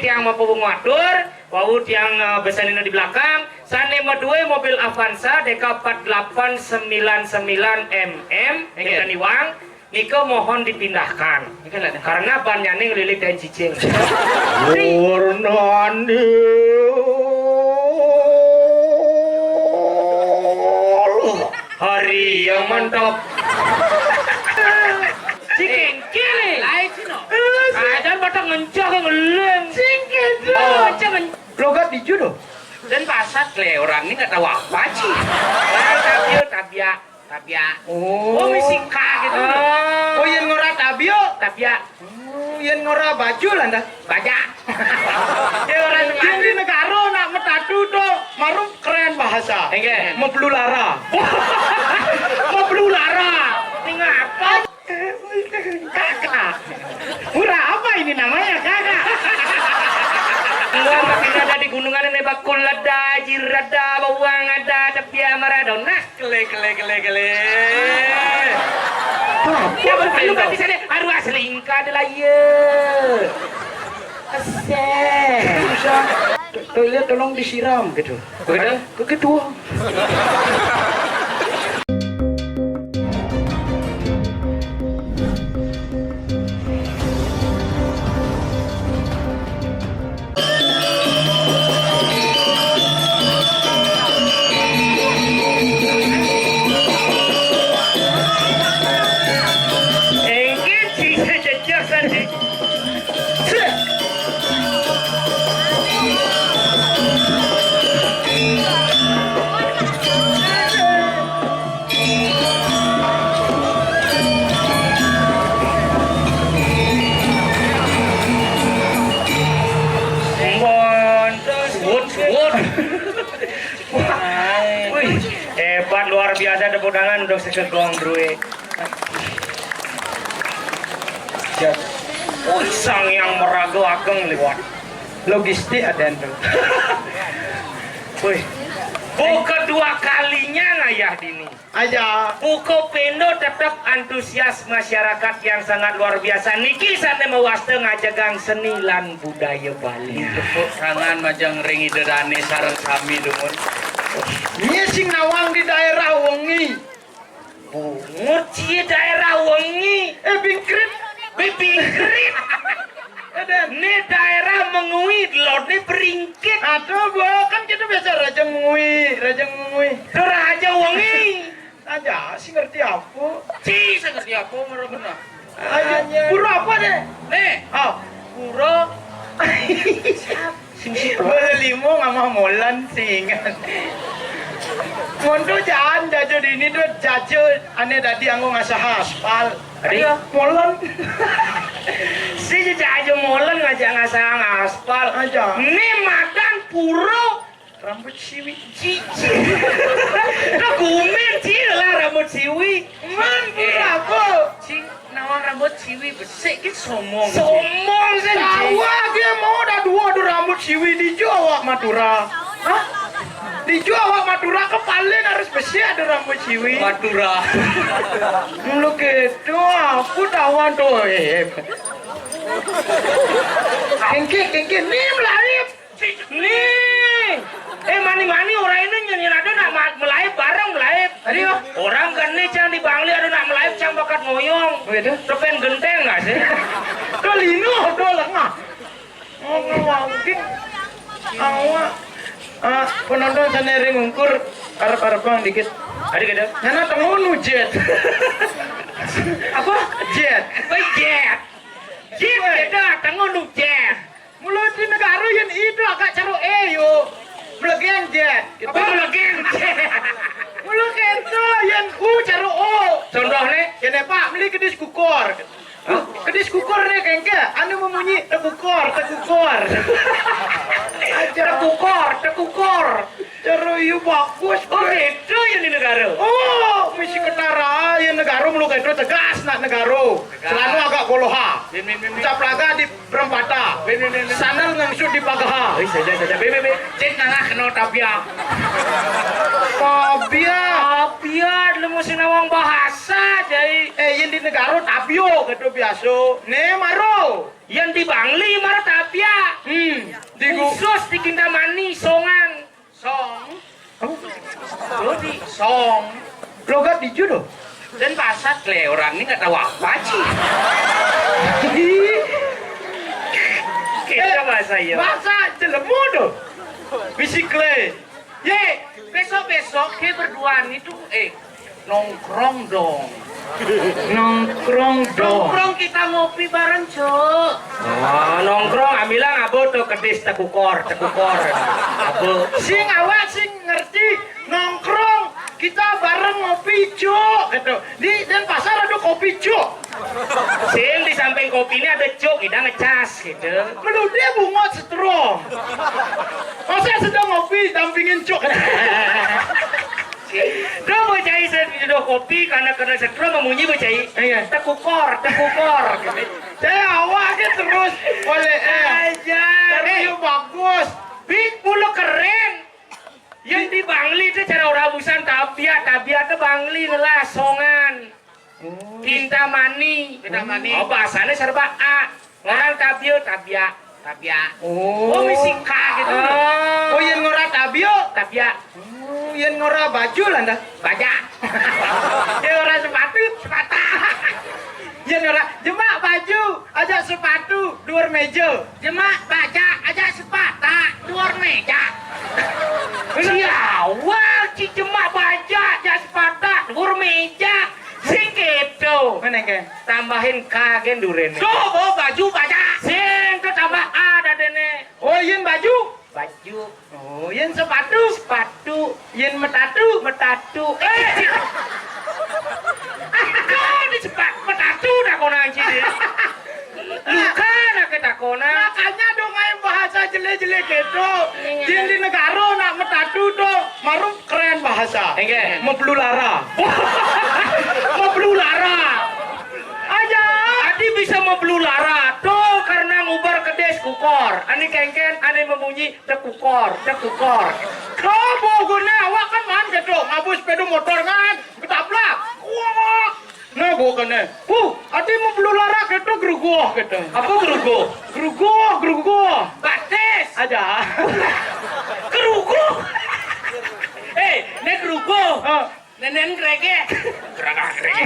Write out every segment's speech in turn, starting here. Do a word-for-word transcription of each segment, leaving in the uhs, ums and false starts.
Tiang mapawungu atur, wau tiang, eh, besanina di belakang, sane maduwe mobil Avanza D K empat delapan sembilan sembilan M M, Inggih. Enten iwang, nika mohon dipindahkan. Inggih, Laden. Karena bannyane nglilit kain cicing. Warnane hari yang mantap. Cicing kiri. Lain sino. Adan mata ngencah ngeleng. Cicing kiri. Oh, ngencah ngen- Logat diju tuh. Dan pasat le orang ini nggak tahu apa sih. Tabia, tabia, tabia. Oh. Oh, misi K gitu. Ah. Oh, yen ngora tabio. Tabia. Oh, yen ngora baju lah dah. Baja. Ya orang yang di negara nak metatu tuh, maru keren bahasa. Enggak. Meblulara. Meblulara. Ini ngapa? Kakak. Murah apa ini namanya, kakak? Enggak, makin ada di gunungan ini bakul ada, jirada, bawang ada, tapi ya Maradona. Kele, kele, kele, kele. Apa? Lu kan bisa deh, baru asli ingka ada lah, iya. Asik. Toilet tolong disiram gitu. Begitu? Begitu. Engke sing jejak tadi. Wih, hebat luar biasa, tepuk tangan untuk sekegong Brue. Siap. Wih, Sang Yang Maraga Ageng liwat. Logistik ada tuh. Wih. Bu kedua kalinya ngayah dini. Aja. Buka Pendo tetap antusias masyarakat yang sangat luar biasa. Niki sane mawasta ngajegang seni lan budaya Bali. Tepuk tangan majeng ring Ida Dane sareng sami dumun. Nya sing nawang di daerah wengi. Bungut cie daerah wengi. Eh, bingkrit. Be bingkrit. Eden. Ni daerah mengui, lotne beringkit. Aduh, Bu, kan kita biasa Raja Ngui, Raja Ngui. Itu Raja Wengi. Aja sih ngerti apa? Ci, saya ngerti apa, menurut benar. Aja. Pura apa deh? Nih. Oh, pura. Sing si pura. Beli limo ngamah molan sing. Monto jaan jajo dini tuh jajo ane dadi anggo ngasah aspal. Adi? Ayo, molen. Si jaja molen ngajak ngasang aspal. Aja. Ni madan pura rambut siwi. Cici. Dah gumen, Ci, lah rambut siwi. Man, pura apa? Ci, nawang rambut siwi besik ki somong. Somong sih, Ci. Tawa dia mau dah dua ada rambut siwi di Jawa Madura. Hah? Di Jawa Madura ke paling harus besik ada rambut siwi. Madura. Lu gitu, aku tawan tuh, eh. Kengke, kengke, ni melaib. Ni. Eh, mani-mani orang ini nyanyi rada nak ma-, melaib, bareng melaib. Aduh. Orang kan ni cang di Bangli ada nak melaib, cang bakat ngoyong. Oh, gitu? Tepen genteng nggak sih? Tuh lino, tuh lengah. Oh, mungkin awak, ah, penonton sane ring ungkur arep-arepang dikit. Adi keda. Ngana tengunu jet. Apa? Jet. Oh, jet. Jet keda tengunu jet. Mula di negara yen itu agak caro e yo. Melegeng jet. Apa melegeng jet? Mula kento yen u caro o. Contohne? Kene Pak, meli kedis kukor. Kedis kukur nih, kengke, anu memunyi, tekukor, tekukor. Aja. Tekukor, tekukor. Cara iya bagus. Oh, beda ya di negara. Oh, misi ketara ya negara mulu kedo tegas nak negara. Tegas. Celana agak goloha. Bin, bin, bin, bin. Cap laga di perempata. Bin, bin, bin, bin. Sandal ngangsut di pagaha. Oi, saja, saja. Bin, bin, bin. Cek nangah kenal tapiak. Tapiak. Tapiak, lu mesti nawang bahasa, Jai. Eh, yang di negara tapio gitu biasa. Ne maro. Yang di Bangli maro tapiak. Hmm. Kintamani, Songan. Song. Lo di Song. Logat di judo. Dan bahasa le orang ini nggak tahu apa sih. Kita bahasa ya. Bahasa jelemu tuh. Bisi kle. Ye, besok-besok ke berdua itu, eh, nongkrong dong. Nongkrong dong. Nongkrong kita ngopi bareng, Cok. Oh, nongkrong, ambilang abo tuh kedis tekukor, tekukor. Abo. Sing awak sing ngerti nongkrong kita bareng ngopi, Cok, gitu. Di Denpasar ada kopi, Cok. Sing di samping kopi ini ada cuk, kita ngecas gitu. Melu dia bungot setrum. Masa sedang ngopi dampingin cuk. Tuh bocah isin jodoh kopi karena karena setrum memunyi bocah i. Iya. Tekukor, tekukor. Saya awak aja terus oleh eh. Aja. Terus bagus. Big bulu keren. Yang di Bangli itu cara orang busan tabiat, tabiat itu Bangli ngelasongan. Kintamani. Kintamani. Oh, bahasanya serba A. Orang tabio, tabia. Tabia. Oh, misi K gitu. Oh, yang ngora tabio. Tabia. Oh, yang ngora baju lah dah. Baja. Yang ngora sepatu, sepata. Yang ngora jemak baju, aja sepatu, luar meja. Jemak baja, aja sepata, luar meja. Siawal, ci jemak baja, aja sepata, luar meja. Sing gitu. Mana ke? Tambahin K gen duren. Tuh, bawa baju baja. Sing tuh tambah A dadene. Oh, yen baju. Baju. Oh, yen sepatu. Sepatu. Yen metatu. Metatu. Eh. Tuh, di sepat metatu dah kau nanti. Luka nak kita kona. Makanya dong ayo bahasa jelek-jelek gitu. Iya. Yen di negara nak metatu tuh, marum keren bahasa. Enggak. Meblulara. Meblulara. Aja. Adi bisa meblulara tuh karena ngubar kedes kukor. Ani kengken, ani memunyi tekukor, tekukor. Kau bawa guna awak kan man gitu, ngabus sepeda motor kan, ketabrak. Wah. Nah, bawa kena. Uh, adi meblulara gitu geruguh gitu. Apa geruguh? Geruguh, geruguh. Batis. Aja. Geruguh. Eh, nek geruguh. Ah. Nenen grege. Geragah grege.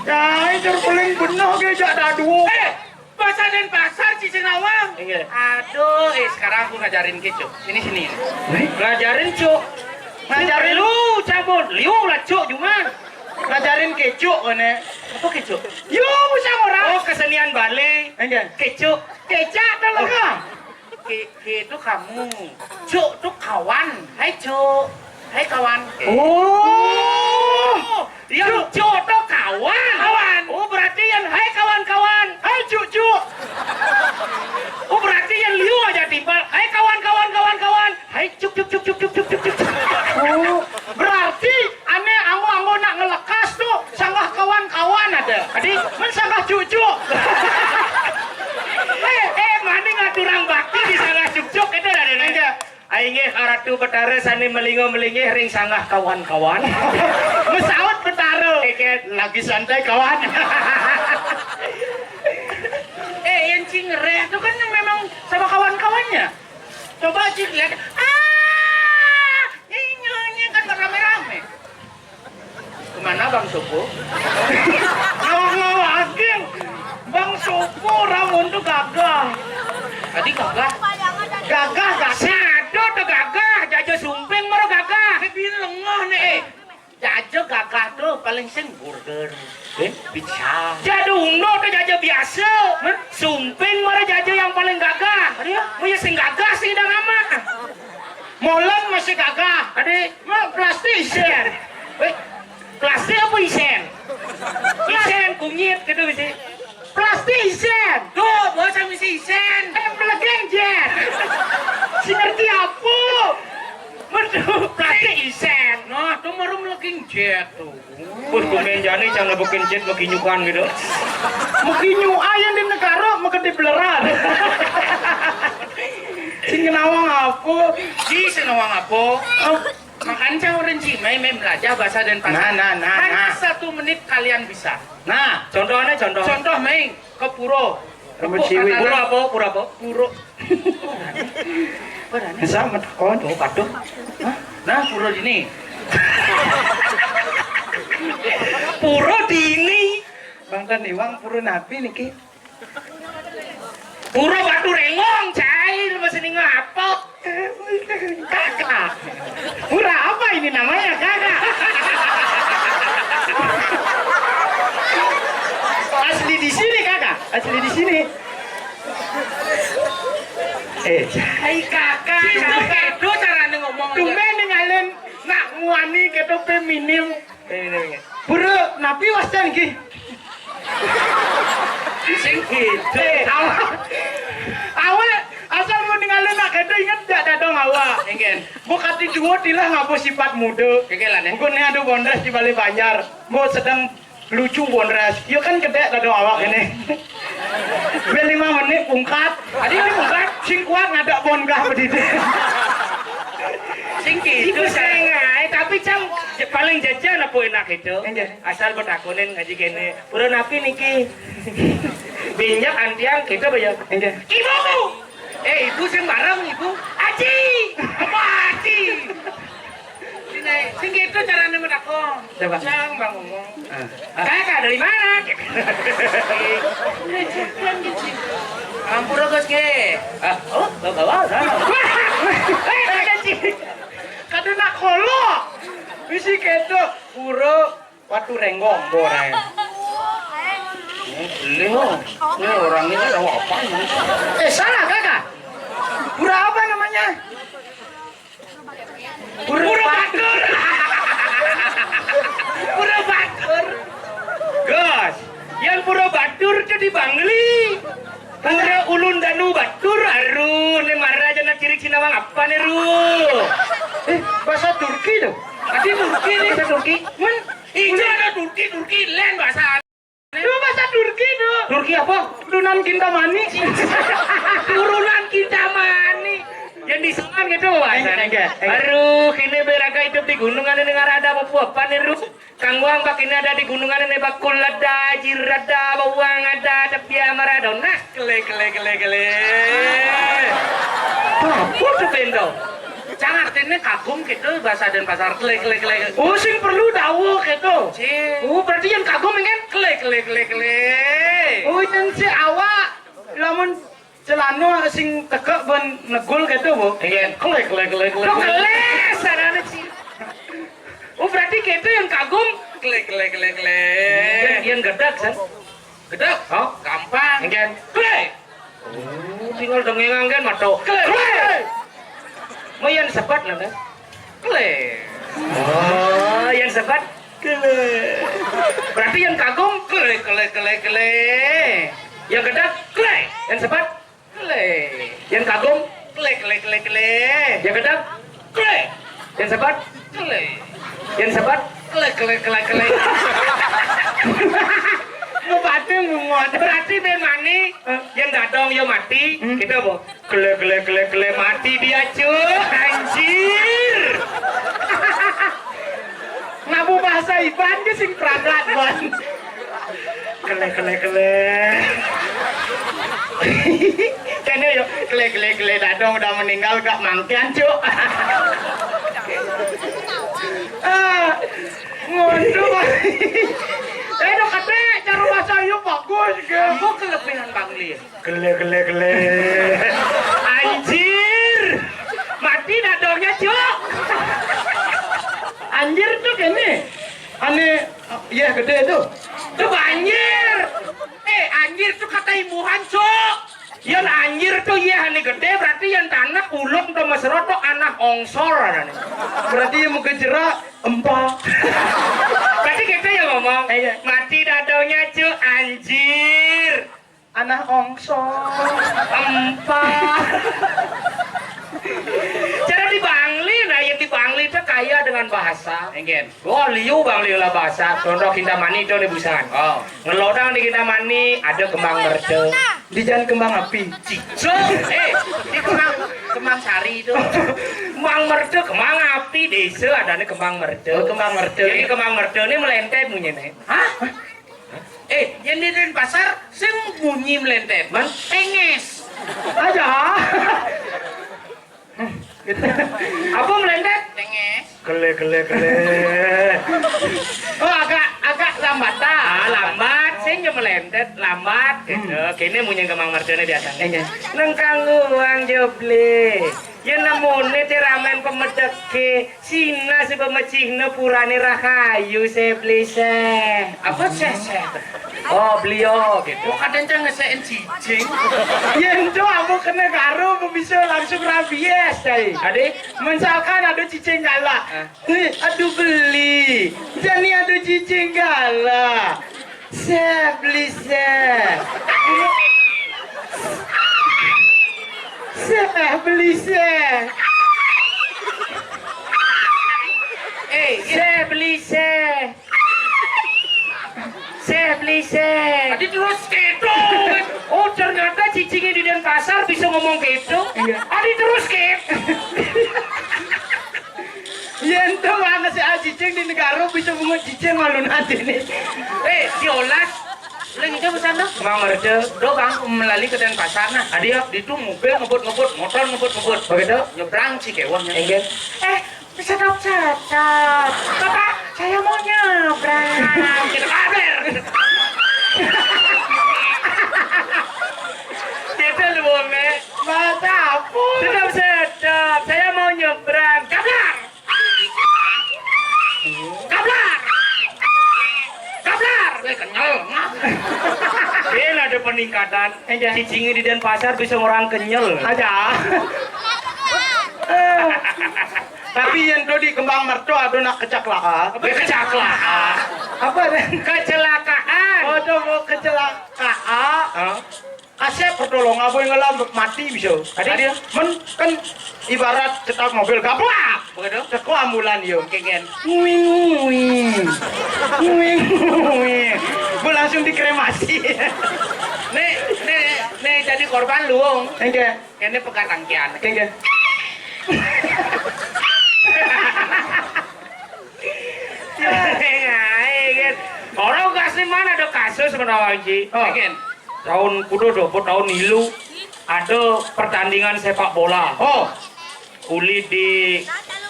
Ya, itu paling bener ge jak dadu. Eh, bahasa Denpasar, Cicinawang. Iya. Aduh, eh, sekarang aku ngajarin ke, Cuk. Sini, sini. Ngajarin, Cuk. Ngajarin lu, cabut. Liu lah, Cuk, cuma. Ngajarin kecuk, kene. Apa kecuk? Yo, bisa orang. Oh, kesenian balé. Iya. Kecuk. Kecak tuh, oh. Ki, ki itu kamu. Cuk tuh kawan. Hai, Cuk. Hai, kawan. Oh. Yang Cuk tuh kawan. Kawan. Oh, berarti yang hai kawan-kawan. Hai, Cuk, Cuk. Oh, berarti yang liu aja timpal. Hai, kawan, kawan, kawan, kawan. Hai, cuk, cuk, cuk. Oh, berarti ane anggo-anggo nak ngelekas tuh sanggah kawan-kawan ada. Adi, men sanggah cucuk. Eh, eh, mani ngaturang bakti di sanggah cuk-cuk itu ada nih. Iya. Ai nggih, Ratu Betara sane melingo-melingih ring sanggah kawan-kawan. Mesaut Betara. Eket. Lagi santai, kawan. Eh, yang cingreh itu kan yang memang sama kawan-kawannya. Coba, Cik, lihat. Ah, ini, ini kan rame-rame. Kemana Bang Sopo? Ngawak-ngawak, Agil. Bang Sopo, ramun tuh gagah. Tadi gagah? Gagah, gagah. Sado tuh gagah, jaja sumping mara gagah. Ini lengah nih, eh. Jaja gagah tuh paling sing burger. Eh? Pizza. Jaja undo tuh jaja biasa. Hah? Sumping mara jaja yang paling gagah. Ada ya? Punya sing gagah sing dah lama. Molen masih gagah. Ada? Ma, plastik isen. Weh, plastik apa isen? Isen kunyit gitu sih. Plastik isen. Tuh, bocah misi isen. Eh, melegeng jen. Si ngerti apa? Waduh, plastik isen. Nah, tuh baru melegeng jet tuh. Wah, kumen jani cang nebukin jet mekinyukan gitu. Mekinyu ayan di negara, mekedi beleran. Sing nawang apa? Ji, sing nawang apa? Oh. Makan cang orang Cimai, main belajar bahasa Denpasar. Nah, nah, nah, hanya nah. Satu menit kalian bisa. Nah, contohnya contoh. Contoh main ke pura. Rambut siwi. Pura apa? Pura apa? Pura. Masa metakon? Oh, waduh. Hah? Nah, pura dini. Pura dini. Bang Tan Iwang, pura napi niki? Pura Batu Rengong, cai, lu masih ningal apa? Kakak. Pura apa ini namanya, Kakak? Asli di sini, Kakak. Asli di sini. Eh, cai, Kakak. Itu kedo carane ngomong. Tumben ningalin nak muani kedo pe minim. Pura napi wastan nggih? Sing gitu. Eh, awak. Awak asal mau ningalin nak kedo inget jak dadong awak. Nggih. Mbok kati duo tilah ngabo sifat muda. Kekelan, eh? Mengko ne ada bondres di Balai Banjar. Mbok sedang lucu bondres. Yo kan gedek dadong awak ini. Be lima menit pungkat. Adi ini pungkat. Sing kuat ngadak bon gah bedide. Sing gitu. Iku sing ae, tapi cang je-, paling jajan apa enak itu? Nggih. Asal betakonin ngaji kene. Pura napi niki? Binjak antiang kita bayar. Nggih. Ibu. Eh, ibu sing bareng ibu. Aji. Apa aji? Sini, sing gitu carane metakon. Coba. Cang bang ngomong. Ah. Kakak dari mana? Ampura, Gus, nggih. Ah, oh, bawa sana. Wah, eh, ada cik. Kadang nak kolok. Bisi kedo, pura Batu Rengong, borai. Ini, oh, ini orang ini tahu apa ini? Eh, salah, Kakak. Pura apa namanya? Pura Batur. Pura Batur. Gus, yang Pura Batur itu di Bangli. Pura Ulun Danu Batur, aruh, ne mara jana ciri Cina wang apa ne, Ru? Eh, bahasa Turki tuh. Tadi Turki nih. Bahasa Turki. Men, itu ada Turki, Turki, lain bahasa. Itu bahasa Turki tuh. Turki apa? Turunan Kintamani. Turunan Kintamani. Yang di sana gitu, Pak. Enggak, enggak, enggak. Aduh, ini beraga hidup di gunung, ada dengar ada apa-apa nih, Ru? Kang Wang, bak ini ada di gunungan ini, bakul ada, jir ada, bawang ada, tapi Maradona. Kele, kele, kele, kele. Apa tuh, Bendo? Cang artinya kagum gitu, bahasa Denpasar. Kele, kele, kele. Oh, sing perlu dawuh gitu. Cing. Oh, berarti yang kagum kan? Kele, kele, kele, kele. Oh, yang si awak, lamun celana sing tegak ben negul gitu, Bu. Iya. Kele, kele, kele, kele. Kok kele, sarana sih. Oh, berarti gitu yang kagum. Kele, kele, kele, kele. Yang, yang gedek, San. Gedek? Oh, gampang. Nggih. Kle. Oh, tinggal dengengan kan mata. Kle. Kle. Mau yang sebat lah, kan? Kle. Oh, yang sebat? Kle. Berarti yang kagum? Kle, kle, kle, kle. Yang gedek? Kle. Yang sebat? Kle. Yang kagum? Kle, kle, kle, kle. Yang gedek? Kle. Yang sebat? Kle. Yang sebat? Kle, kle, kle, kle. Mau mati, mau mati. Berarti ben mani, yang dadong yo mati, hmm, kita apa? Kle, kle, kle, kle, mati dia, Cuk. Anjir. Ngabu bahasa Iban ke sing pragat, Ban. Kele, kele, kele. Kene yo, kele, kele, kele, dadong udah meninggal, gak mangkian, Cuk. Ah, ngono, Pak. Eh, udah kate, cara bahasa yo bagus, ge. Apa kelebihan Bang Lir? Kele, kele, kele. Anjir. Mati dadongnya, Cuk. Anjir tuh kene. Ane, iya gede tuh. Tuh banjir. Eh, anjir tuh kata imbuhan, Cuk. Yang anjir tuh iya ane gede, berarti yang tanah ulung tuh mesra tuh anak ongsor adane. Berarti yang mau jerak empa. Berarti kita yang ngomong, eh, iya. Mati dadongnya, Cuk, anjir. Anak ongsor. Empat. Cara di Bangli, nah, yang di Bangli itu kaya dengan bahasa. Enggak. Oh, liu Bangli lah bahasa. Contoh Kintamani itu nih busan. Oh. Ngelodang di Kintamani ada kembang merde. Di jalan kembang api. Cicok, eh, di kembang, kembang sari itu. Kembang merde, kembang api, desa ada nih kembang merde. Oh, kembang merde. Jadi kembang merde ini melentet bunyinya. Hah? Eh, yang di Denpasar, sing bunyi melentet, man, tenges. Aja. Gelé-gelé. Oh, agak, agak lambat ta. Ah, lambat, sing yo melentet, lambat gitu. Kéné munyin kemang mercéné biasané. Nggih. Nang kang uang joblé. Yén nemoné té ramén pemedeké, Sina si pemecihna purané rahayu, Sébli Séh. Apa Séh, Séh? Oh, beliau gitu. Kok kadén cang ngesekin cicing? Yén to ambu kena garo bisa langsung rabies, cai. Adi? Misalkan ada cicing galak. Hah? Nih, aduh beli. Jani ada cicing galak. Séh, beli Séh. Séh, beli Séh. Eh, Séh, beli Séh. Séh, beli Séh. Tadi terus kéto. Oh, ternyata cicingnya di Denpasar bisa ngomong kéto. Iya. Adi terus kéto. Yén to mangké si cicing di negara bisa bungut cicing malu nanti nih. Eh, diolas. Lagi jam sana. Mang Mercé. Do bang melali ke Denpasar nah. Adi ya, ditu mobil ngebut-ngebut, motor ngebut-ngebut. Begitu? Nyebrang si kéwéhnya. Enggak. Eh, sedap-sedap. Bapak, saya mau nyebrang. Kita kader. Kita lu, Bang, eh. Masa apa? Sedap-sedap. Saya mau nyebrang. Gablar. Gablar. Gablar. Weh, kenyal. Ini ada peningkatan. Iya. Cicingnya di Denpasar bisa orang kenyal. Aja. Eh, tapi yén to di Kemang Mercé ada nak kecelakaan. Apa kecelakaan? Apa, Ren? Kecelakaan. Oh, ada mau kecelakaan. Hah? Kasép pertolongan, apa yang ngelam mati bisa. Adi? Adi. Men kan ibarat cetak mobil gaplak. Begitu. Teko ambulan yo. Kéngkén. Nguing, nguing. Nguing, nguing. Gue langsung dikremasi. Nih, nih, nih jadi korban luung. Enggak. Ini pegat rangkian. Enggak. Ngaé kan. Orang kasih mana ada kasus menawa Ji. Oh. Kéngkén. Tahun kudu do, tahun ilu ada pertandingan sepak bola. Oh. Uli di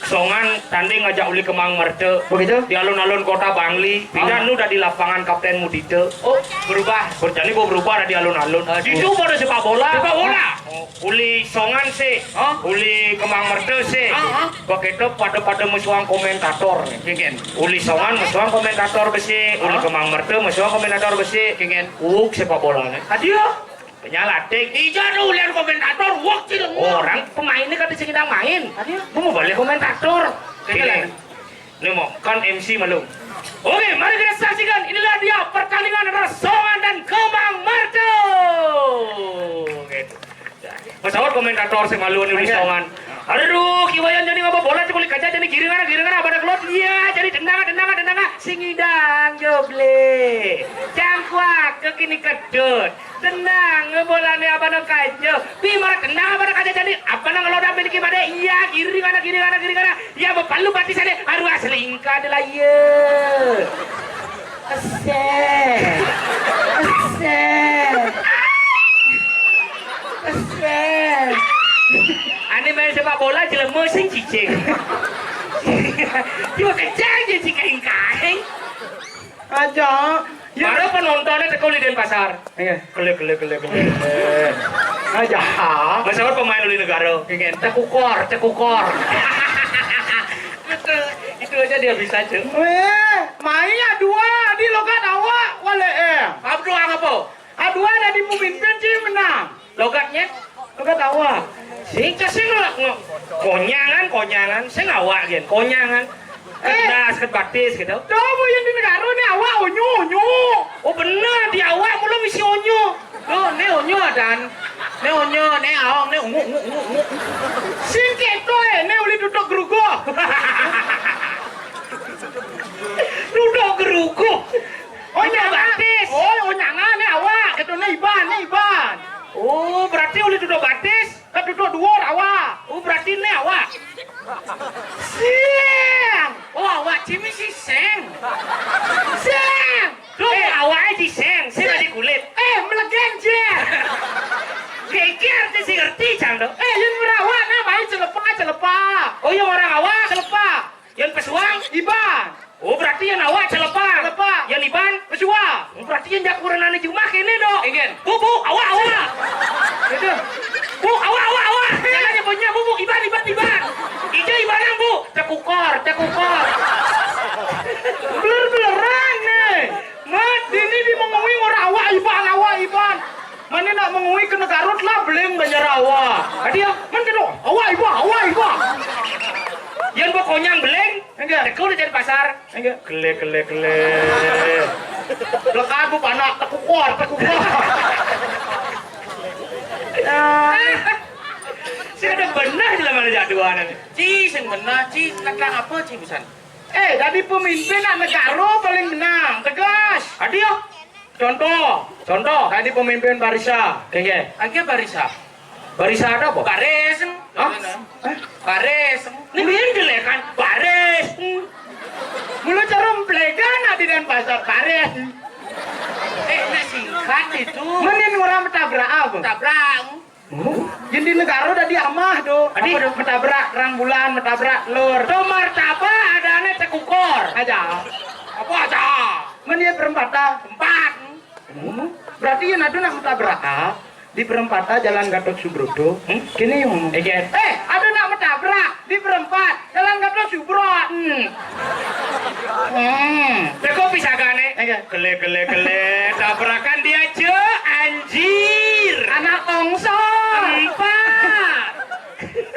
Songan tanding ngajak uli Kemang Mercé. Begitu? Di alun-alun Kota Bangli. Pindah nu dah di lapangan Kapten Mudita. Oh, berubah. Berjani bawa berubah dah di alun-alun. Aduh. Ditu pada sepak bola. Sepak bola. Oh, uli Songan sih. Hah? Uli Kemang Mercé sih. Hah? Begitu pada-pada musuhan komentator nih. Kéngkén. Uli Songan musuhan komentator besi, uli Kemang Mercé musuhan komentator besi. Kéngkén. Uk sepak bola nih. Adio. Penyalatik. Ija nu ulian komentator, wak cileng. Orang pemainnya kata sing main. Adio. Mau balik komentator. Kéngkén. Ini mau kan M C malu. Oke, mari kita saksikan. Inilah dia pertandingan antara Songan dan Kemang Mercé. Gitu. Pesawat komentator sing malu nih, Songan. Aduh, kiwayan jadi ngapa bola cek kulit kaca jadi giringan, giringan apa ada kelot? Iya, jadi tenang, tenang, tenang. Sing idang joblé. Cangkuak ke kini kedut. Tenang, bolane apa nang kaca. Pi marang tenang apa nang kaca jadi apa nang ngelodak miliki made? Iya, giringan, giringan, giringan. Iya, bepalu batis ade. Aduh, selingkah ade lah, iya. Esé. Esé. Esé. Ane main sepak bola jelema sing cicing. Yo kejang je cikaing-kaing. Aja. Ya. Para penontonnya teko di Denpasar. Iya. Kelé, kelé, kelé, kelé. Aja. Masalah pemain uli negara. Kéngkén. Cekukor, cekukor. Betul. Itu aja dia bisa, Cuk. Eh, main ya dua di logat awak, wale eh. Apa doang apa? Ah, dua ada di pemimpin sih menang. Logatnya? Logat awak. Sing, sing lo ngo-, konyangan, konyangan. Sing awak gen, konyangan. Eh. Kedas, kebatis gitu. Coba yang di negara nih awak onyo, onyo. Oh bener, di awak mula misi onyo. Tuh, ne onyo dan ne onyo, ne aong, ne ungu, ungu, ungu, ungu. Sing keto eh, ne uli duduk gerugo. Duduk gerugo. Oh, duduk nyanga. Batis. Oh, oh, nyanga ne awak, keto ne iban, ne iban. Oh, berarti uli duduk batis. Kan duduk dua awak. Oh, berarti ne awak. Sing. Oh, awak cimi si sing. Sing. Duh, eh, awake diseng, sing adi kulit. Eh, melegen, Jer. Geger, dia sing ngerti, Cang, do. Eh, yang merawat, nah, main celepa, celepa. Oh, yang orang awak? Celepa. Yang pesuak? Bu, tekukor, tekukor. Beler-beleran nih. Mat, dini di mengui ora awak iban, awak iban. Mane nak mengui ke negara telah beling banjar awak. Adi ya, man kedo, awak iban, awak iban. Yan bo konyang beling, enggak. Teko di Denpasar. Enggak. Kele, kele, kele. Lekat bu panak, tekukor, tekukor. Ya. Sing ada benah jelema jadwal. Ci, sing benah, Ci, tentang apa, Ci, pisan? Eh, dadi pemimpin nak negara paling menang, tegas. Adi ya. Contoh, contoh, dadi pemimpin barisan. Oke, oke. Oke, barisan. Barisan ada apa? Baris. Hah? Baris. Ini biar jelek kan? Baris. Mulu cara emplegan nak di Denpasar, baris. Eh, nak singkat itu. Mending orang menabrak apa? Tabrak. Yang di negara udah diamah tuh. Adi? Apa tuh? Menabrak terang bulan, menabrak lur. Tuh martabak ada anak cekukor. Aja. Apa aja? Men ya perempatan. Empat. Hmm. Berarti yang ada nak menabrak ah, di perempatan Jalan Gatot Subroto. Hmm? Kini yang ngomong. Egen. Eh, ada nak menabrak di perempat Jalan Gatot Subroto. Hmm. Hmm. Beko pisagane. Egen. Kele, kele, kele. Tabrakan dia, Cek. Anjir. Anak ongso. Empat.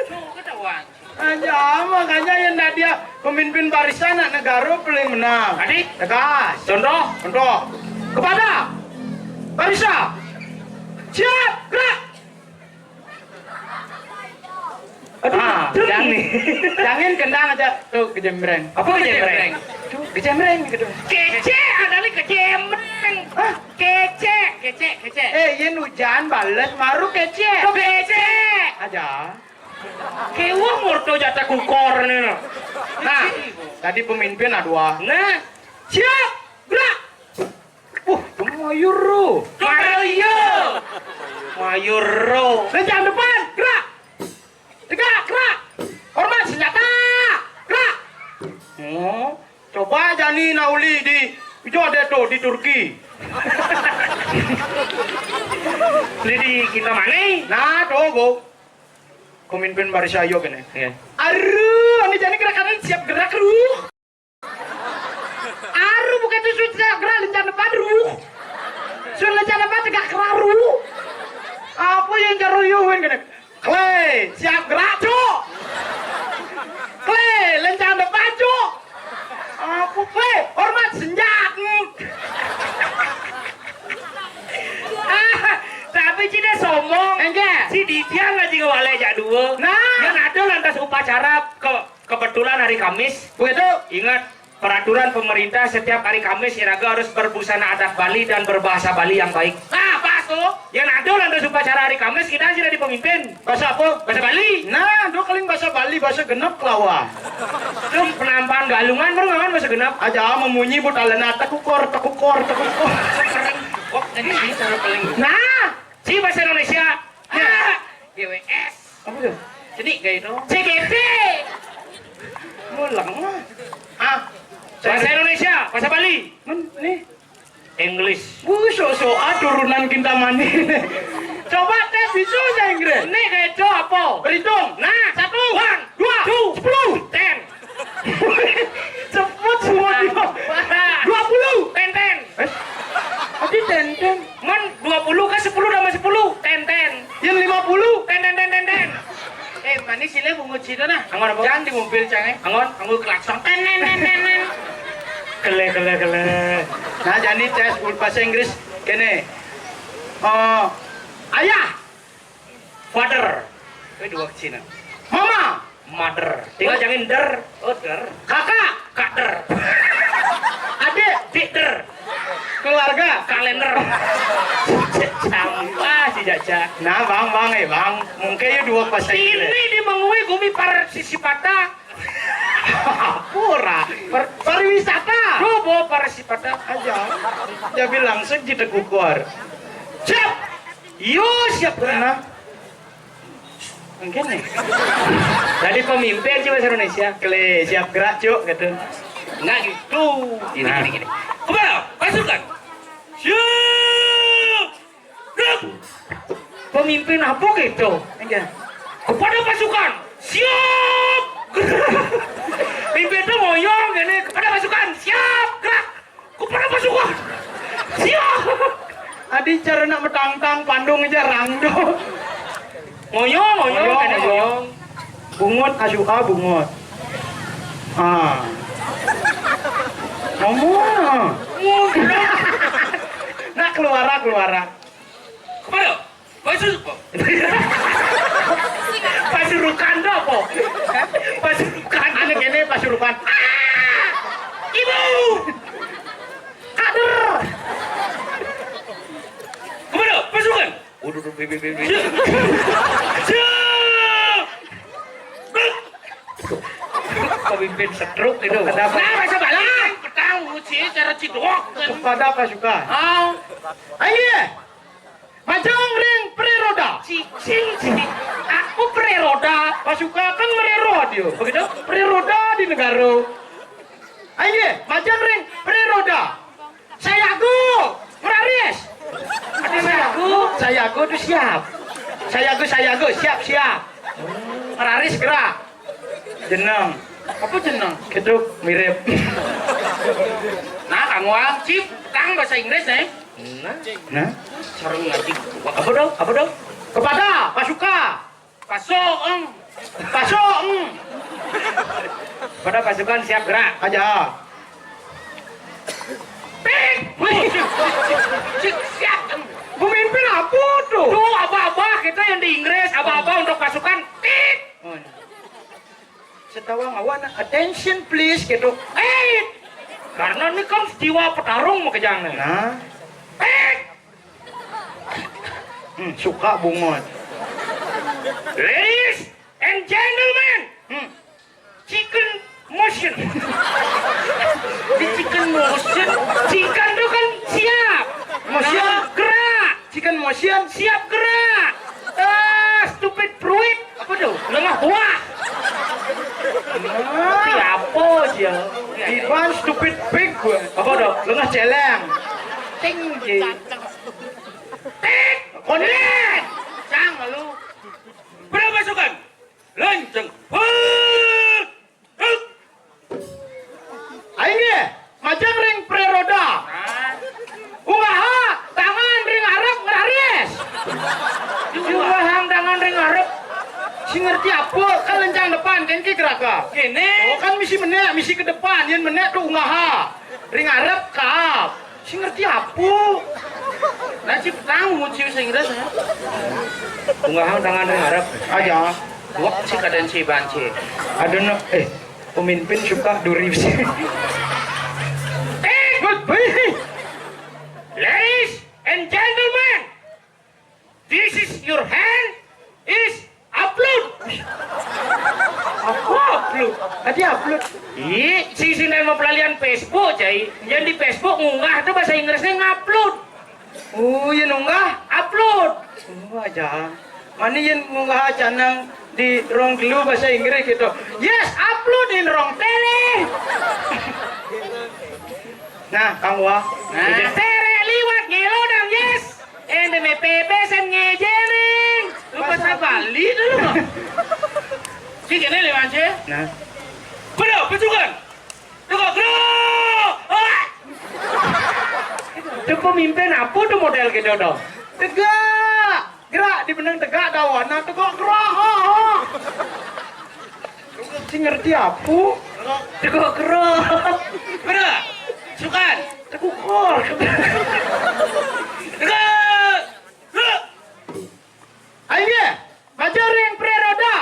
Tuh, ketahuan. Aja, makanya yang tadi ya, pemimpin barisan nak negara paling menang. Adi? Tegas. Contoh? Contoh. Kepada barisan. Siap, gerak. Aduh, ah, jangan nih. Jangan kendang aja. Tuh, kejembreng. Apa kejembreng? Tuh, kejembreng gitu. Kece, ada nih kejembreng. Hah? Kece, kece, kece. Eh, yen hujan bales, maru kece. Kece. Aja. Kewah murto jatah kukor nih. Nah, tadi pemimpin ada dua. Nah, siap, gerak. Uh, mayur ro. Mayur. Mayur ro. Lencang depan, gerak. Tegak, gerak. Hormat senjata. Gerak. Oh, coba jani nauli di ijo ada tuh di Turki. Lidi kita mana? Nah, tuh, Bu. Pemimpin barisan ayo kene. Iya. Aduh, ini jani gerakannya siap gerak, ruh. Aru bukan itu sudah gerak lencang depan, ruh. Sudah lencang depan tegak keraru. Apa yang jaru yuwen kene? Kle, siap gerak, Cuk. Kle, lencang depan, Cuk. Apa, Kle? Hormat senjat. Ah, tapi Ci dia sombong. Enggak. Ci Didian lagi ngewale jak dua. Nah. Yang ada lantas upacara ke kebetulan hari Kamis. Begitu. Ingat, peraturan pemerintah setiap hari Kamis iraga harus berbusana adat Bali dan berbahasa Bali yang baik. Nah, pas tuh. Yang ada lantas upacara hari Kamis kita sudah di pemimpin. Bahasa apa? Bahasa Bali. Nah, dua kali bahasa Bali, bahasa genep kelawan. Tuh penampakan galungan baru ngawan bahasa genep. Aja memunyi buta lena tekukor, tekukor, tekukor. Keren. Kok jadi ini cara paling. Nah, si bahasa Indonesia. Ya. Ah, G W S. Apa tuh? Jadi kayak itu. C G T. Mulang lah. Ah, bahasa Indonesia, bahasa Bali. Men, nih. English. Wuh, sok-sokan turunan Kintamani. Coba tes bisa bahasa Inggris. Nih kayak itu apa? Berhitung. Nah, satu. One, dua, two, sepuluh. Ten. Cepet semua dia. Dua puluh. Ten, ten. Eh? Tapi ten, ten. Man, dua puluh ke sepuluh tambah sepuluh. Ten, ten. Yang lima puluh. Ten, ten, ten, ten, ten. Eh, manis sih, Le, bungut situ, nah. Anggon apa? Jangan di mobil, Cang, eh. Anggon? Anggon klakson. Ten, ten, ten, ten, ten. Kele, kele, kele. Nah, jadi tes bahasa Inggris kene. Eh, ayah. Father. Kowe dua Cina. Mama. Mother. Tinggal jangan der. Oh, der. Kakak. Kak der. Adik. Dik der. Keluarga. Kalender. Sampah si Jaja. Nah, Bang, Bang, eh, Bang. Mungkin ya dua pas ini di mengui gumi partisipata. Pura. Par-, pariwisata. Coba partisipata. Aja. Jadi langsung kita kukur. Siap. Yo, siap. Nah. Mungkin nih. Tadi pemimpin sih bahasa Indonesia. Kle, siap gerak, Cuk, gitu. Enggak gitu. Gini, nah, gini, gini. Kepada pasukan. Siap. Gerak. Pemimpin apa gitu? Enggak. Kepada pasukan. Siap. Mimpin tu ngoyong ngene, "Kepada pasukan, siap, gerak." "Kepada pasukan, siap." Adi cara nak metangtang pandung aja rang tu. Ngoyong, ngoyong, ngoyong, kena ngoyong. Bungut, asuka bungut. Ah. Ngomong, ah. Nak keluara, keluara. Kepada? Pasu-, pasurukan tu apa? Pasurukan. Anak ini pasurukan. Ah! Ibu! Kader! Kepada? Pasukan? Waduh, waduh, waduh, waduh. Siap! Siap! Pemimpin stroke itu. Ada apa? Nah, masa balik. Petang, uci, cara cidok. Kepada pasukan. Ah. Ayo. Majang ring preroda. Cicing, cicing. Aku preroda. Pasukan kan merero dia. Begitu? Preroda di negara. Ayo, majang ring preroda. Sayago, meraris. Ada sayago. Sayago tu siap. Sayago, sayago, siap, siap. Meraris gerak. Jeneng. Apa jeneng? Keduk, mirip. Nah, kamu ah, Cip, tang bahasa Inggris, eh? Nah. Nah. Sarung ngaji. Apa dong? Apa dong? Kepada pasuka. Paso, eng. Paso, eng. Pada pasukan siap gerak. Aja. Pik! Wih, siap, eng. Pemimpin apa tu? Tuh, abah-abah kita yang di Inggris, abah-abah untuk pasukan. Pik! Oh, iya. Setawa ngawan, "Attention please," gitu. Eh, karena ini kan jiwa petarung makejang nih. Nah. Eh! Hmm, suka bungut. Ladies and gentlemen, hmm, chicken motion. Di chicken motion, chicken tuh kan siap. Motion. Nah, gerak. Chicken motion. Siap gerak. Eh, stupid fruit. Apa tuh? Lengah buah. Tapi apa aja? Iban stupid pig gua. Apa tuh? Lengah celeng. Tinggi. Tik. Konden. Cang lu. Berapa pasukan? Lanceng. Hut. Hut. Aing nggih, majeng ring preroda. Unggaha tangan ring arep ngeraris. Diunggahang tangan ring arep. Sing ngerti apa? Kan lencang depan, kan ki geraka. Kene. Oh, kan misi menek, misi ke depan, yen menek tuh unggaha. Ring arep kaap. Sing ngerti apa? Nah, cip tang nguci sing res, ya. Unggahan tangan ring arep. Aja. Wak si kaden si banci. Ada nak, eh, pemimpin suka duri sih. Eh, good boy. Ladies and gentlemen, this is your hand is upload. Apa upload? Tadi upload. Ih, si sing mau pelalian Facebook, cai. Yang di Facebook ngunggah tuh bahasa Inggrisnya ngupload. Oh, iya nunggah? Upload. Oh, aja. Mana yang ngunggah canang di ruang gelu bahasa Inggris gitu. Yes, upload in ruang tele. Nah, Kang Wah. Nah, tere liwat ngelodang, yes. Ente me pepe sen ngejeneng. Lu pas Bali dulu, Bang. Si kene lewat sih. Nah. Bener, pecungan. Tegak gerak. Ah! Itu pemimpin apa tuh model gitu dong? Tegak. Gerak di benang tegak dawan. Nah, tegak gerak. Ha, ha. Si ngerti apa? Tegak gerak. Gerak. Sukan. Teguk kor. Tegak. Gerak. Ayo, baca ring preroda.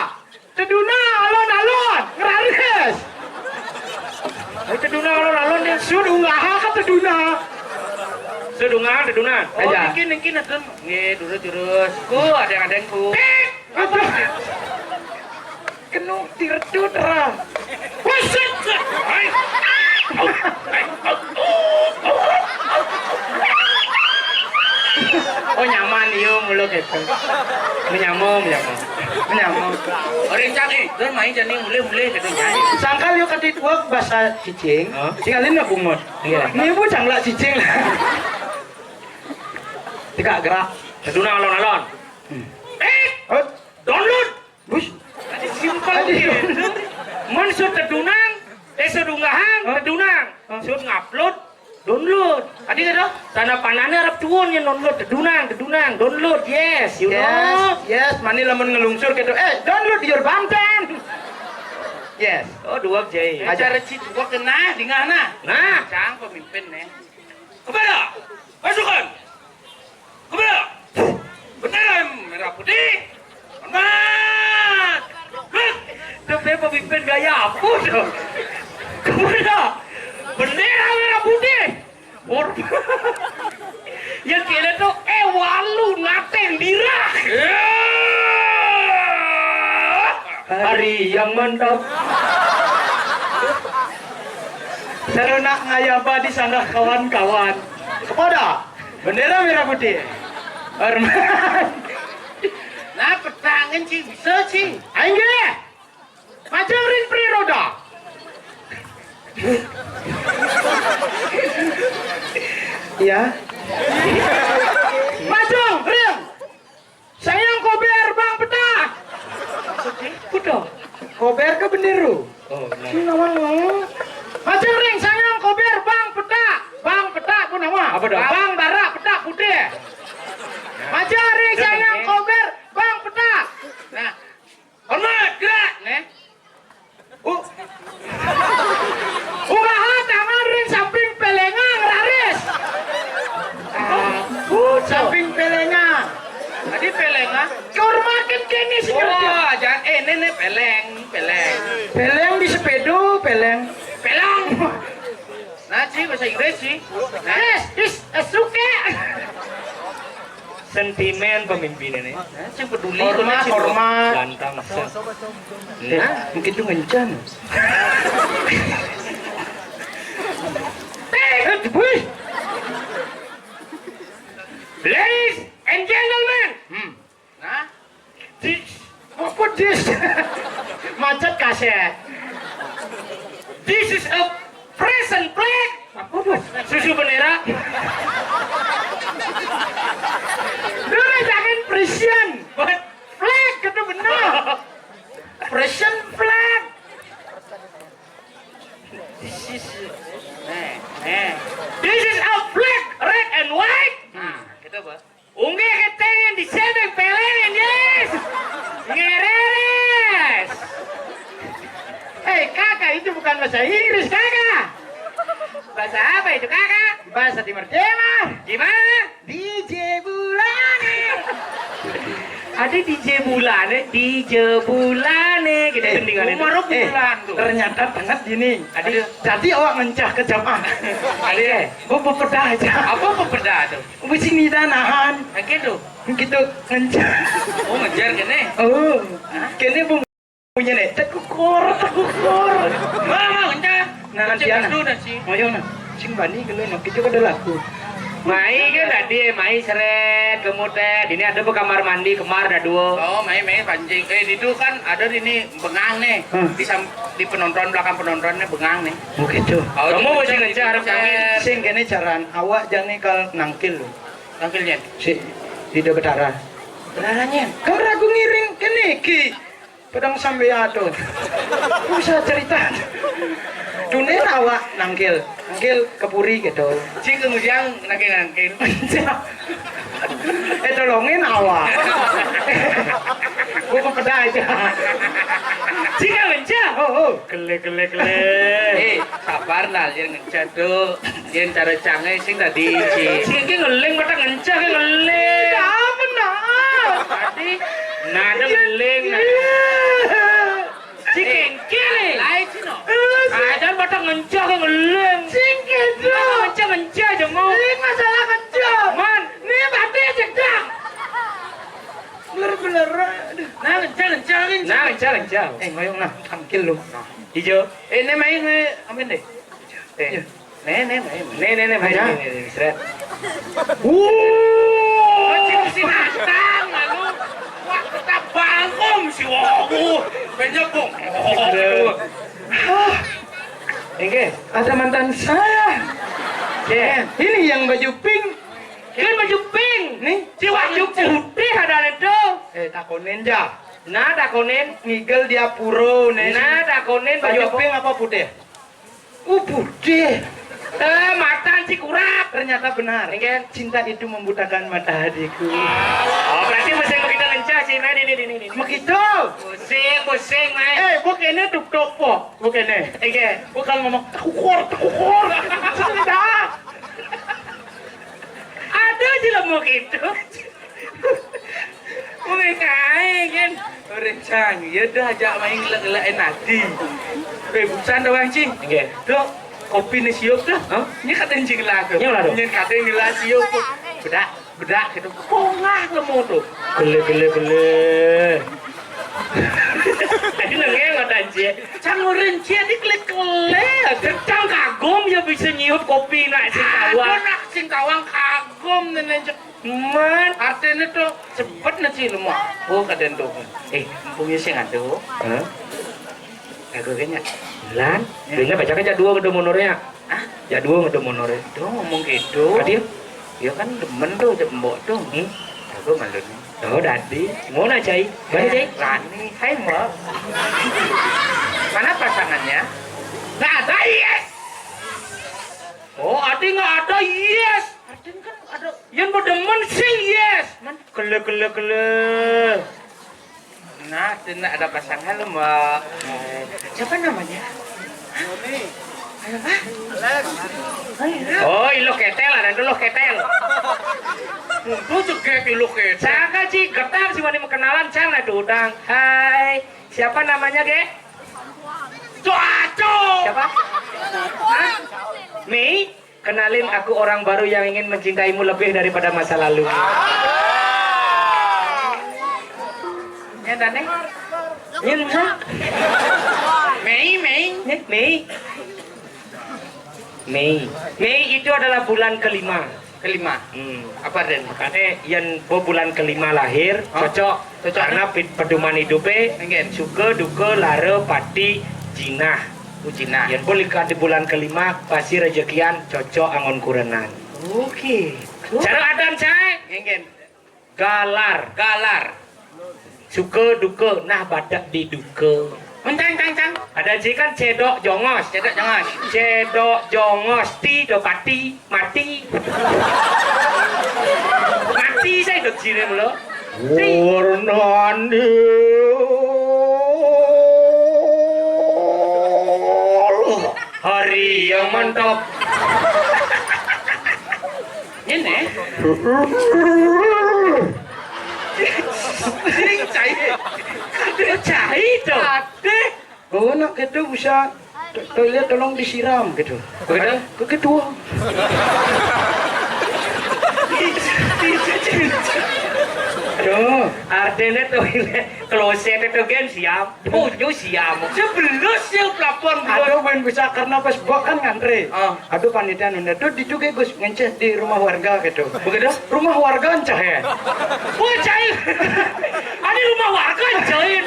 Teduna alon-alon, ngeraris. Ayo, teduna alon-alon nih. Sud unggaha ka teduna. Sud unggaha teduna. Oh, aja. Niki, niki, neten. Nggih, durus, durus. Ku, adeng-adeng, ku. Pik! Apa? Kenu tirtut, Ra. Buset! Hai. Oh, nyaman, iya, mulu gitu. Menyamo, menyamo. Menyamo. Orang cak, eh, dur main jani mulih-mulih gitu, nyanyi. Sangkal yuk kati dua bahasa cicing. Hah? Tinggalin nggak bungut? Iya. Ini bu cangla cicing. Tiga gerak. Teduna alon-alon. Hmm. Eh, oh, download. Bus. Tadi simpel. Tadi gitu. Tanda panahné arep tuun, yén download, dedunang, dedunang, download, yes, you know. Yes, yes, mani lamun ngelungsur gitu. Eh, download your Banten. Yes. Oh, dua jai. Aja. Cara ci dua kena di ngana. Nah. Cang pemimpin nih. Kepada pasukan. Kepada bendera merah putih. Hormat. Tuh, pemimpin gaya apa tuh? Kepada bendera merah putih. Hormat. Yang kira tuh, eh, walu nateng dirah. Hari yang mantap. Sarana ngayaba di sana kawan-kawan. Kepada bendera merah putih. Hormat. Nah, petangan sih bisa sih. Aing gé. Majeng ring priroda. Ya. Majeng ring. Sayang kober bang peta. Kuda. Kober ke benderu. Oh, nah. Sing nawan. Majeng ring sayang kober bang peta. Bang peta pun nama? Apa dah? Bang bara peta putih. Majeng ring sayang kober bang peta. Nah. Hormat, gerak, nih. Uh. Unggaha tangan ring samping pelengang raris. Ah, uh, samping pelengang. Tadi pelengang. Kehormatan kene sih. Oh, jangan, eh, ini nih peleng, peleng. Peleng di sepeda, peleng. Peleng. Nah, sih bahasa Inggris sih. Nah. Yes, is, is okay. Sentimen pemimpin ini. Sing peduli. Hormat, hormat. Ganteng, set. Nah, mungkin tuh ngencan. Eh, wih. Ladies and gentlemen. Hmm. Nah, this, apa this? Macet kaset. This is a present flag. Apa tuh? Susu bendera. Lu jangan present, but flag gitu bener. Present flag. This is, eh, eh. This is a flag, red and white. Nah, gitu, Bos. Unggé ketengin di sebeng pelengen, yes. Ngereres. Hei, kakak, itu bukan bahasa Inggris, kakak. Bahasa apa itu, kakak? Bahasa Timur Tengah. Gimana? D J Bulane. Ada D J Bulane, D J Bulane, gitu. Eh, gendingan itu. Umar eh, bulan tuh. Ternyata banget gini. Ada. Jadi awak ngencah ke jamaah. Ada. Gua pepedah aja. Apa pepedah tuh? Wis sini dah nahan. Nah, gitu. Gitu, ngencang. Oh, ngejar kene. Oh. Hah? Kene bung punya nih, tekukur, tekukur. Wah, wah, ngencang. Nah, ngencang dia, nah. Dah sih. Ayo, nah. Sing bani kene, nah, kita kada laku. Mai kan tadi, mai seret, kamu teh. Ini ada be kamar mandi, kamar ada dua. Oh, mai, mai pancing. Eh, itu kan ada di ini bengang nih. Hmm. Di sam-, di penonton, belakang penontonnya bengang nih. Oh, gitu. Oh, kamu masih ngejar, ngejar. Sing kene caran, awak jangan kal nangkil lo. Nangkilnya? Si, di Betara. Benarannya? Kan ragu ngiring kene ki. Pedang sampai ado. Bisa cerita. Dunia awak nangkil. Nangkil kepuri gitu. Cing kemudian nangkil-nangkil. Eh, tolongin awak. Gua kepeda aja. Cing kemudian. Oh, oh. Kele, kele, kele. Eh, sabar lah, yang ngencet tuh. Yén cara cangé sing tadi, Ci. Sing ki ngeling, mata ngencah ki ngeling. Apa, nah? Tadi, nah, ada ngeling, nah. Iya. Ci kéngké, lé. Lain, Ci, no. Ada mata ngencah ki ngeling. Sing kéto. Mata ngencah-ngencah, jenguk. Ini masalah ngencah. Man. Ini baté cedang. Bener-bener, aduh. Nah, ngencah, ngencah, ngencah. Nah, ngencah, ngencah. Eh, ngoyong, nah, tangkil lu. Ijo. Eh, ini main, eh, amin deh. Eh. Iya. Nih, nih, nih. Nih, nih, nih, main, nih, nih, nih, seret. Wuh. Kecil si nantang, lalu. Wah, kita bangkong si wowo. Banyak kok. Aduh. Hah. Enggak, ada mantan saya. Oke. Ini yang baju pink. Kan baju pink. Nih. Si baju putih ada itu. Eh, takonin ja. Nah, takonin. Ngigel dia puro, nih. Nah, takonin baju pink apa putih? Oh, putih. Eh, matan si kurap. Ternyata benar. Nggih. Cinta itu membutakan mata hatiku. Oh, berarti mesti begitu lencah sih, nah, ini, ini, ini. Begitu. Pusing, pusing, Mai. Eh, bu kene tutup, bu. Bu kene. Nggih. Bu kalau ngomong, "Tekukor, tekukor." Sudah. Ada aja lah mau gitu. Wong kae kan. Ora cang, ya dah ajak main gelek-gelekin ati. Eh, bukan doang, Cing. Nggih. Dok, kopi ne siup dah. Hah? Ini kata Cing lah tuh. Ini lah tuh. Ini kata gelas siup. Bedak, bedak gitu. Pongah lemu tuh. Gele, gele, gele. Ini nengeng ada, Cing. Cang orang Cing ini kele-kele. Cang kagum ya bisa nyiup kopi nak sing kawang. Aduh, nak sing kawang kagum nenek. Man, artine to cepet ne ci lemak. Oh, kadén to. Eh, mumpung ya sing ado. Hah? Aku kayaknya. Lan, ya. Dene baca kan jadwal ke domonore ya. Hah? Jadwal ke domonore. Tuh ngomong gitu. Tadi ya? Ya kan demen tuh cek mbok tuh. Hmm? Aku malu. Oh, dadi. Ngono, Cai. Mana, Cai? Rani. Hai, Mbok. Mana pasangannya? Nggak ada, yes. Oh, ati nggak ada, yes. Artinya kan ada yang berdemen sing yes. Man, gele, gele, gele. Nah, tidak ada pasangan lo, Mbak. Siapa namanya? Apa? Oh, iya. Oh, ilo ketel, ada dulu ketel. Mutu cegek ilo ketel. Saka ci getar si wani kenalan, cang ada udang. Hai, siapa namanya, Ge? Cocok. Siapa? Hah? Mei? Kenalin, aku orang baru yang ingin mencintaimu lebih daripada masa lalu. Ya, Tane? Ini, Mei, Mei. Ini, Mei. Mei. Mei itu adalah bulan kelima. Kelima. Hmm. Apa, Den? Makanya yang bo bulan kelima lahir, hah? Cocok. Cocok. Karena pit-, pedoman hidupnya, enggak, suka, duka, lara, pati, jinah. Ujinah. Yen pun likat di bulan kelima, pasti rezekian cocok angon kurenan. Oke. Cara adan, Cai. Nggih. Galar. Galar. Suka duka, nah badak di duka. Mencang, cang, cang. Ada ji kan cedok jongos. Cedok jongos. Cedok jongos, ti do pati. Mati. Mati saya dok jine mula. Warnane hari yang mantap. Ini. Sing cai. Cai to. Ade. Oh, nak gitu bisa to-, toilet tolong disiram gitu. Begitu? Begitu. Aduh, artinya toilet kloset itu kan siap, punya siap. Sebelum siap lapor. Aduh, main bisa karena pas buat kan ngantri. Ah. Aduh, panitia nunda tuh di juga Gus ngenceh di rumah warga gitu. Begitu? Rumah warga enceh ya. Wah, cai. Ini rumah warga enceh.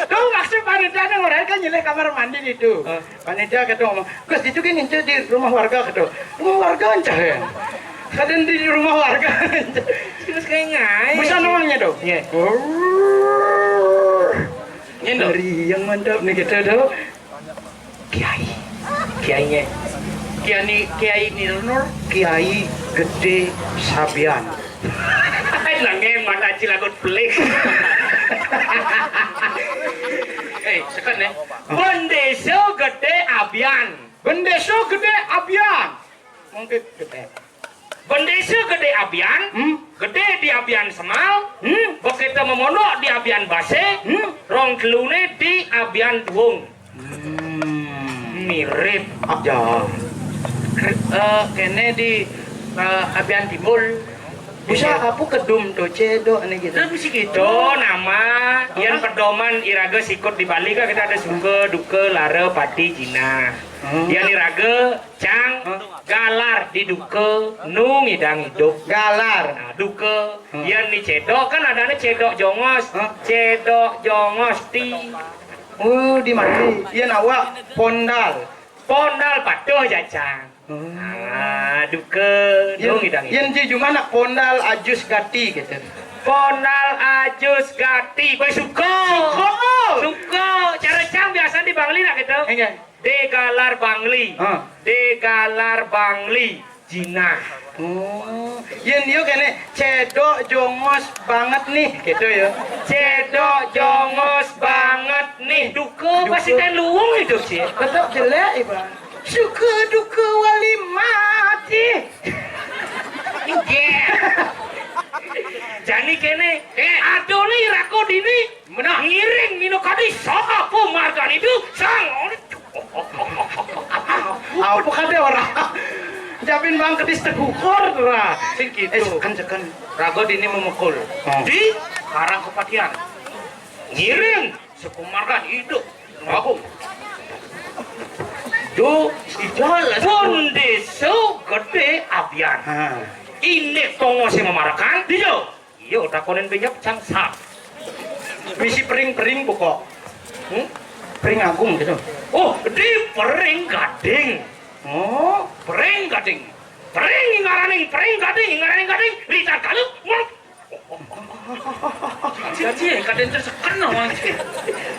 Tuh maksud panitia nang orang kan nyilih kamar mandi itu. Ah. Panitia kata ngomong, "Gus, itu kan ngincer di rumah warga," kata. "Rumah warga encah ya?" Kadang di rumah warga. Terus kayak ngai. Bisa namanya dong? Iya. Oh. Ini dong. Dari yang mantap nih kita tuh. Kiai. Kiainya. Kiai, Kiai Nirnur. Kiai Gede Sabian. Hai, langge mata cilagut pelik. Eh, seken ya. Bendeso Gede Abian. Bendeso Gede Abian. Mungkin gede. Bendeso Gede Abian. Hmm? Gede di Abian Semal. Hmm? Begitu memondok di Abian Base. Hmm? Rong telune di Abian Duung. Hmm. Mirip. Aja. Kri-, eh, kene di, eh, Abian Timbul. Bisa. Iya. Apa kedum tuh, cedok nih gitu. Terus mesti gitu. Oh, nama. Hah? Yang pedoman iraga sikut di Bali kan kita ada suka, duka, lara, pati, jinah. Hmm. Yang iraga cang, hah? Galar di duka, nu ngidang hidup. Galar. Nah, duka. Hmm. Yang ni cedok kan adanya cedok jongos. Hah? Cedok jongos ti. Oh, di mana? Iya, nawa pondal. Pondal patuh jacang. Hmm. Ah, duka, yang, dong idang yang itu. Ji cuma nak pondal ajus gati gitu. Pondal ajus gati, boy suka. Suka. Suka. Cara cang biasa di Bangli nak gitu. Nggih. D galar Bangli. Heeh. D galar Bangli. Jinah. Oh, yén yo kéné cedok jongos banget nih, gitu ya. Cedok jongos banget nih. Duka. Duka. Pasti kan luwung itu sih. Tetap jelek, Iban. Suka duka wali mati. Nggih. Jani kéné, eh, adoné rako dini. Menah. Ngiring mino kadi sapa margan itu sang. Apa kade ora? Japin bang kedis tegukur ora. Sing gitu. Eh, seken, seken. Raga dini memukul. Oh. Di Karang Kepatihan. Ngiring sekumargan hidup. Aku. Yo, ijal. Pun desa gedé abian. Ha. Ini tongo sing memarekan. Dijo. Iya, takonin penyep cang sap. Misi pering-pering pokok. Hmm? Pering agung gitu. Oh, di pering gading. Oh, pering gading. Pering ngaraning pering gading, ngaraning gading. Ritar kalu. Wah. Jadi kadén terseken wong.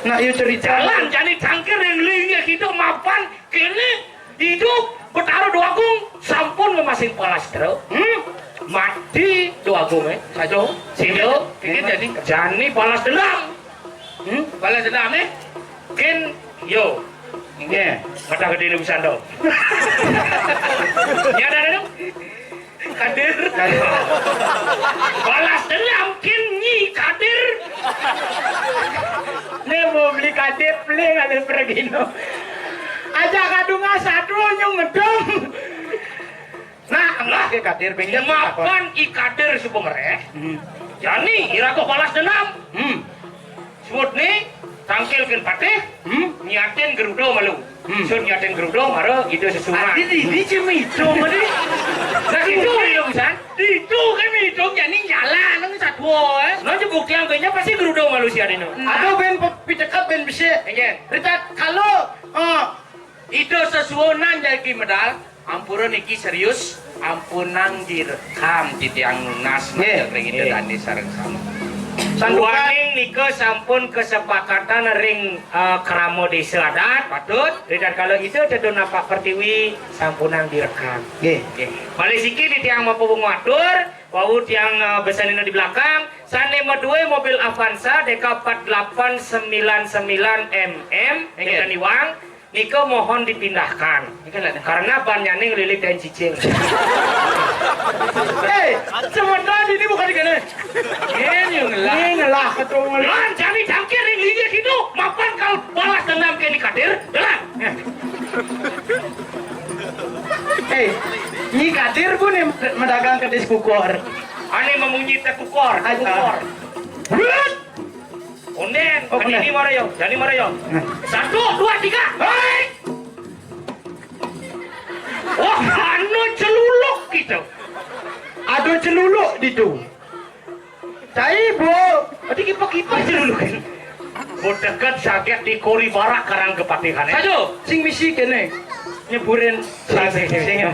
Nak yo cerita. Jalan jani tangkir yang linggih itu mapan kene. Hidup Betara Déwagung sampun memasing palastra. Hmm? Mati Déwagung, eh. Saja. Sehingga pikir jadi jani balas dendam. Hmm? Balas dendam, eh. Kin yo. Nggih. Mata gedé ini bisa dong. Ya ada dong. Kadir. Balas dendam kin Nyi Kadir. Né mau beli Kadir, beli ngalih pergi no. Aja kadung satu nyung medem. Nah, enggak ke Kadir bengkel. Mapan I Kadir supengereh. Hmm. Jani iraga balas dendam. Hmm. Suud ni tangkil kin patih. Hmm? Nyatin Geruda malu. Hmm. Sun nyatin Geruda mara Ida Sesuman. Adi di di cemito mari. Nah, itu ya pisan. Itu kan itu jani jalan nang satwa, eh. Nah, bukti yang kayaknya pasti Geruda malu si Adino. Ada ben pe- pitekat ben besi. Iya. Rita kalau eh, Ida Sesuunan jagi medal, ampura niki serius, ampunang direkam titiang nunas. Nggih, majeng ring Ida nggih. Dané sareng sami. Sandukan. Duaning nika sampun kesepakatan ring, eh, krama désa adat. Patut. Ritatkala Ida Tetu Napak Pertiwi sampunang direkam. Nggih. Nggih. Malih siki titiang mapapungu atur, wau tiang, eh, besanina di belakang, sané madué mobil Avanza D K empat delapan sembilan sembilan M M, nggih. Nika niwang, Nika mohon dipindahkan. Nika lho. Karena bannyané nglilit dan cicing. Hei, sementara ini bukan di kene. Ini ngelah. Ini ngelah, ketua ngelah. Lan jani jangkir ring linggih itu, mapan kal balas dendam ke Nyi Kadir. Jalan. Hei, Nyi Kadir pun yang medagang kedis kukor. Ane memunyi teh kukor, teh kukor. Brut. Onden, oh, jani mara yo, jani mara yo. Nah. Satu, dua, tiga. Hei! Wah, anu celuluk gitu. Aduh celuluk ditu. Cai, Bu. Adi kipak-kipak celuluk. Bu deket saget di kori barak karang kepatihan, eh. Satu, sing misi kene. Nyeburin sing, sing, sing.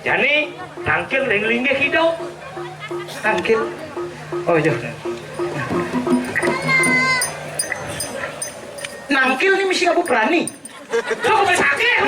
Jani tangkil ring linggih kita. Tangkil. Oh iya. Nangkil nih misi aku berani. Cukup sakit.